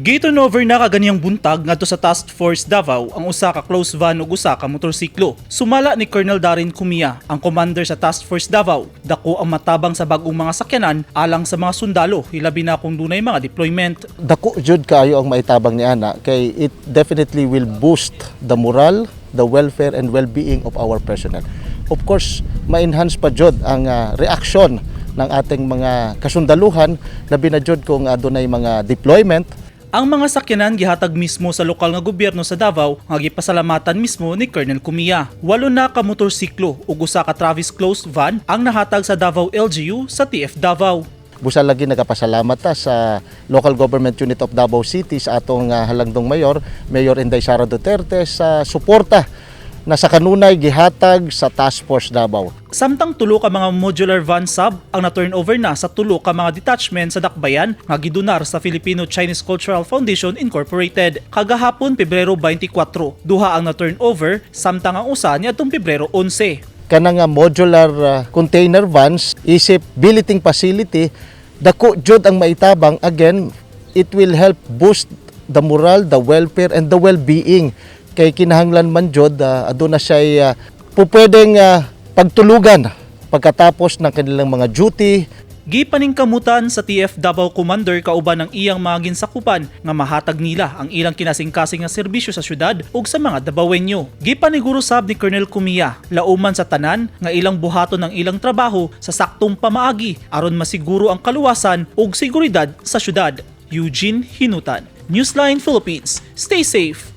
Gi-turnover na kaganihang buntag ngadto sa Task Force Davao ang usa ka closed van ug usa ka motorsiklo. Sumala ni Colonel Darren Cumia, ang commander sa Task Force Davao, dako ang matabang sa bag-ong mga sakyanan alang sa mga sundalo, hilabi na kung dunay mga deployment. Dako jud kaayo ang maitabang ni ana kay it definitely will boost the morale, the welfare and well-being of our personnel. Of course, ma-enhance pa jud ang reaksyon ng ating mga kasundaluhan, labi na jud kung adunay mga deployment. Ang mga sakyanan gihatag mismo sa lokal nga gobyerno sa Davao nga gipasalamatan mismo ni Colonel Cumia. Walo na ka motorsiklo ug usa ka Travis closed van ang nahatag sa Davao LGU sa TF Davao. Busa lagi nagapasalamat ta sa Local Government Unit of Davao City, sa atong halangdong mayor, Mayor Inday Sara Duterte, sa suporta na sa kanunay gihatag sa Task Force Davao. Samtang tulo ka mga modular van sub ang na-turnover na sa tulo ka mga detachment sa Dakbayan nga gidonar sa Filipino-Chinese Cultural Foundation Incorporated. Kagahapon, Pebrero 24, duha ang na-turnover, samtang ang usa niadtong Pebrero 11. Kana nga modular container vans isip billeting facility, dako jud ang maitabang. Again, it will help boost the morale, the welfare and the well-being kay kinahanglan man jud aduna siya pupwedeng pagtulugan pagkatapos ng kanilang mga duty. Gipaningkamutan sa TF Davao Commander kauban ng iyang mga ginsakupan nga mahatag nila ang ilang kinasingkasing nga serbisyo sa syudad ug sa mga Dabawenyo. Gipaniguro sab ni Colonel Cumia, lauman sa tanan nga ilang buhaton ang ilang trabaho sa saktong pamaagi aron masiguro ang kaluwasan ug seguridad sa syudad. Eugene Hinutan, Newsline Philippines. Stay safe.